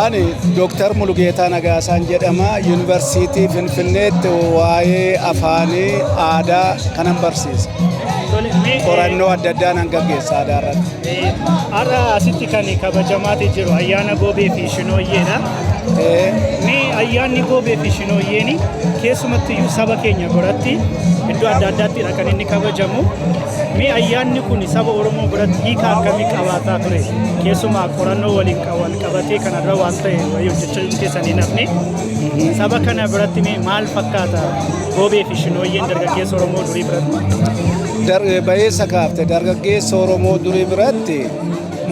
Ani Dooktar Mulugeetaa Nagaasaan jedhama. Yuunivarsiitii Finfinneetti waa'ee afaanii aadaa kanan barsiisa. Tole, mee, Qorannoo adda addaa nan gaggeessa aadaa irratti. Har'a asitti kan kabajamaatee jiru ayyaana Goobee fi Shinooyyeedha. Mee ayyaanni Goobee fi Shinooyyeen keessumattiyyuu saba keenya biratti iddoo adda addaattidha kan inni kabajamu. Mee ayyaanni kun saba Oromoo biratti hiika akkamii qabaataa ture? Keessumaa qorannoo waliin wal qabatee kanarra waan ta'e wayii hojjechuu keessan hin hafne. Saba kana biratti mee maal fakkaata Goobee fi Shinooyyeen dargaggeessa Oromoo durii biratti? Bayeessa kaafte. Dargaggeessa Oromoo durii biratti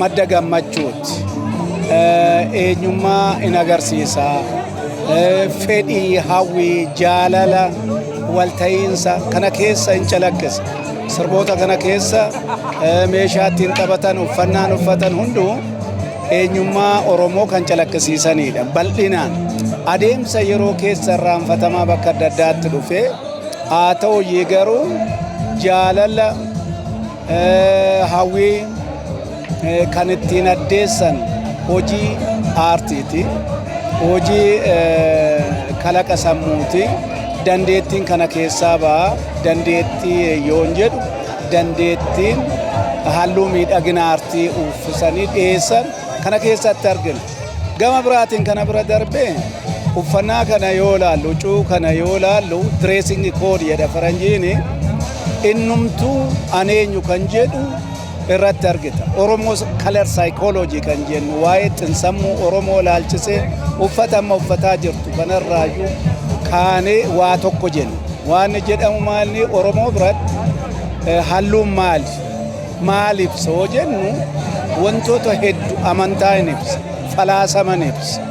madda gammachuuti. Eenyummaa in agarsiisa. Fedhii, hawwii, jaalala, walta'iinsa kana keessa hin calaqqisa. Sirboota kana keessa meeshaa ittiin taphatan, uffannaan uffatan hunduu eenyummaa Oromoo kan calaqqisiisanidha. Bal'inaan adeemsa yeroo keessa irraanfatamaa bakka adda addaatti dhufe haa ta'u garuu jaalala, hawwii kan ittiin addeessan hojii aartiiti. Hojii kalaqa sammuuti. Dandeettiin kana keessaa ba'a. Dandeettii yoon jedhu, dandeettiin halluu miidhagina aartii uffisanii dhiyeessan kana keessatti argina. Gama biraatiin kana bira darbee uffannaa kana yoo ilaallu, huccuu kana yoo ilaallu, dressing code jedha faranjiin, innumtuu an eenyu kan jedhu irratti argita. Oromoo color psychology kan jennu, waa'ee xinsammuu Oromoo ilaalchisee uffata amma uffataa jirtu kanarraayyuu kaanee waa tokko jenna. Waan jedhamu maalni Oromoo biratti halluun maali? Maal ibsa yoo jennu, wantoota hedduu, amantaa hin ibsa, falaasama ni ibsa,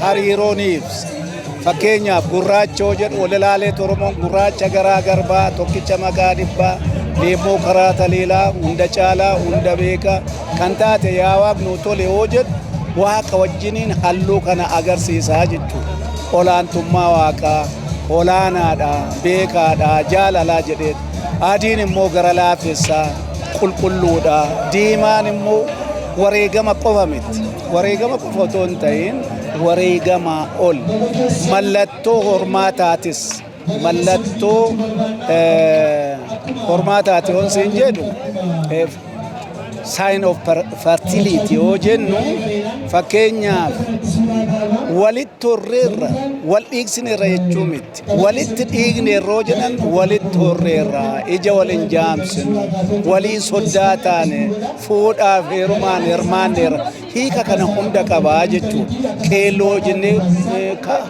hariiroo ni ibsa. Fakkeenyaaf gurraacha yoo jedhu, wal ilaaleet Oromoon gurraacha garaa garbaa, tokkicha maqaa dhibbaa, leemmoo karaa taliilaa, hunda caalaa hunda beekaa kan taate yaa Waaqnu tole yoo jedhu, Waaqa wajjiniin halluu kana agarsiisaa jechuudha. Olaantummaa Waaqaa, olaanaadha, beekaadha, jaalalaa jedhee. Adiin immoo gara laafessaa, qulqulluudha. Diimaan immoo wareegama qofa miti. Wareegama qofa otoo hin ta'in wareegamaa ol. Mallattoo hormaataatis, mallattoo hormaataati yoon siin jedhu, sign of fertility yoo jennu, fakkeenyaaf walitti horreerra, wal dhiigsineerra jechuu miti. Walitti dhiigneerroo jedhan, walitti horreerra, ija waliin jaamsinu, walii soddaa taane, fuudhaaf heerumaan hirmaanneerra, hiika kana hunda qabaa jechuudha. Keelloo jennee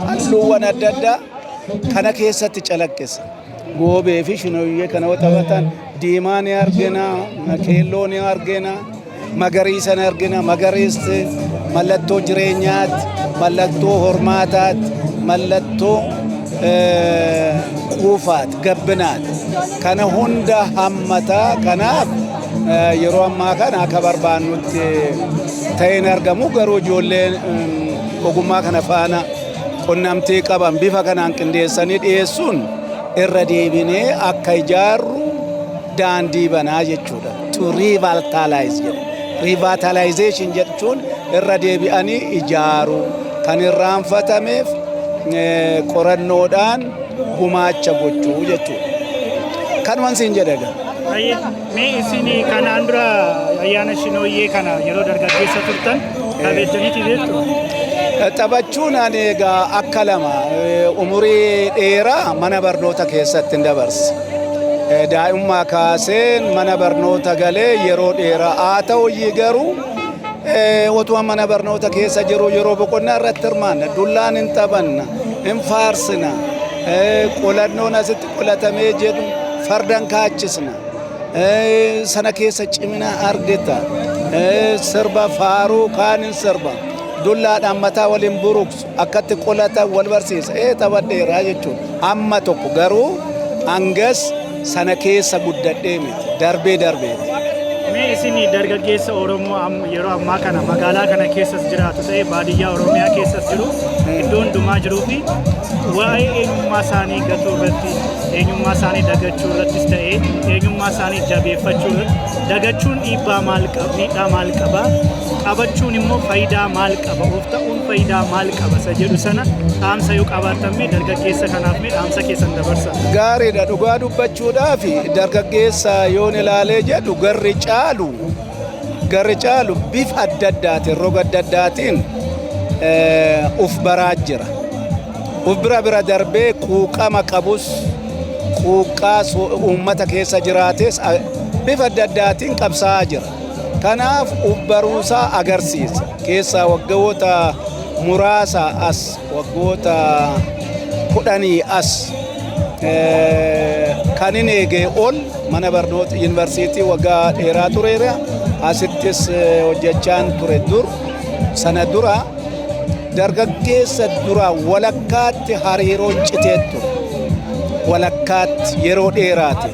halluuwwan adda addaa kana keessatti calaqqisa. Goobee fi Shinooyyee kana yoo taphatan diimaa ni argina, keelloo ni argina, magariisa ni argina. Magariisti mallattoo jireenyaati, mallattoo hormaataati, mallattoo quufaati, gabbinaati. Kana hunda hammataa. Kanaaf yeroo ammaa kana akka barbaannutti ta'een argamu, garuu ijoolleen ogummaa kana faana qunnamtii qaban bifa kanaan qindeessanii dhiyeessuun irra deebinee akka ijaarru daandii banaa jechuudha. To revitalize jedha. Revitalization jechuun irra deebi'anii ijaaruu, kan irraanfatameef qorannoodhaan gumaacha gochuu jechuudha. Kanuman siin jedha egaa. Mee isin kanaan dura ayyaana Shinooyyee kana yeroo dargaggeessa turtan kabajjaniiti beektu? Taphachuun ani egaa akka lama umurii dheeraa mana barnoota keessatti hin dabarse. Daa'imummaa kaaseen mana barnoota galee yeroo dheeraa haa ta'u garuu otuma mana barnoota keessa jiru yeroo boqonnaa irratti hirmaanna, dullaan hin taphanna, hin faarsina, qolannoon asitti qolatamee jedhu fardan kaachisna. Sana keessa cimina argita. Sirba faaruu kaan hin sirba. Dullaadhaan mataa waliin buruqsu, akkatti qolatan wal barsiisa. Taphadheeraa jechuudha. Amma tokko garuu hangas sana keessa guddadhee miti. Darbee darbeeti. Mee isin dargaggeessa Oromoo yeroo ammaa kana magaalaa kana keessas jiraatu ta'e baadiyyaa Oromiyaa keessas jiru, iddoo hundumaa jiruu fi waa'ee eenyummaa isaanii gatuu irratti Eenyummaa isaanii dagachuu irrattis ta'ee eenyummaa isaanii jabeeffachuu irratti dagachuun dhiibbaa maal qaba, miidhaa maal qaba, qabachuun immoo faayidaa maal qaba, of ta'uun faayidaa maal qaba isa jedhu sana dhaamsa yoo qabaattan mee dargaggeessa kanaaf mee dhaamsa keessan dabarsa. Gaariidha. Dhugaa dubbachuudhaaf, dargaggeessa yoon ilaalee jedhu, garri caalu bifa adda addaatiin, roga adda addaatiin uf baraa jira. Uf bira bira darbee quuqama qabus, quuqqaa uummata keessa jiraates bifa adda addaatiin qabsaa'aa jira. Kanaaf uf baruusaa agarsiisa. Keessaa waggoota muraasa as, waggoota 10 as, kan inni eegee ol mana barnoota yuunivarsiitii waggaa dheeraa tureera. Asittis hojjechaan ture dur. Sana dura dargaggeessa dura walakkaatti hariiroon citee ture. Walakkaatti yeroo dheeraati.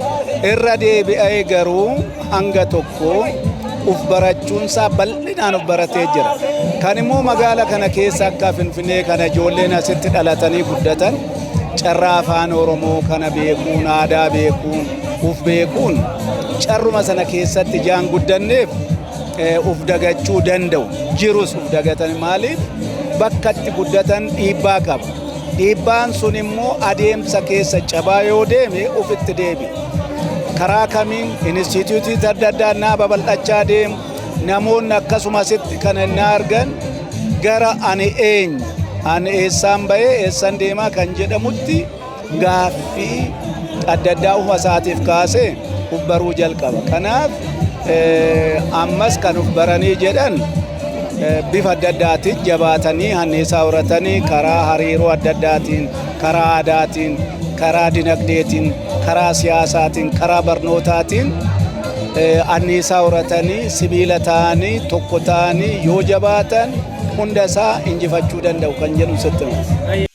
Irra deebi'ee garuu hanga tokko uf barachuunsaa bal'inaan uf baratee jira. Kan immoo magaala kana keessa akka Finfinnee kana ijoolleen asitti dhalatanii guddatan carraa afaan Oromoo kana beekuun, aadaa beekuun, uf beekuun carruma sana keessatti ijaan guddanneef uf dagachuu danda'u. Jirus uf dagatan. Maaliif? Bakka itti guddatan dhiibbaa qaba. Dhiibbaan sun immoo adeemsa keessa cabaa yoo deeme ufitti deebi'a. Karaa kamiin? Inistituutii adda addaa naa babal'achaa deemu, namoonni akkasumasitti kana inni argan gara ani eenyu, ani eessaan bahee eessan deemaa kan jedhamutti gaaffii adda addaa ufuma isaatiif kaasee uf baruu jalqaba. Kanaaf ammas kan uf baranii jedhan bifa adda addaatiin jabaatanii hanniisaa horatanii karaa hariiroo adda addaatiin, karaa aadaatiin, karaa dinagdeetiin, karaa siyaasaatiin, karaa barnootaatiin anniisaa horatanii sibiila ta'anii tokko ta'anii yoo jabaatan hunda isaa injifachuu danda'u kan jedhu sitti hima.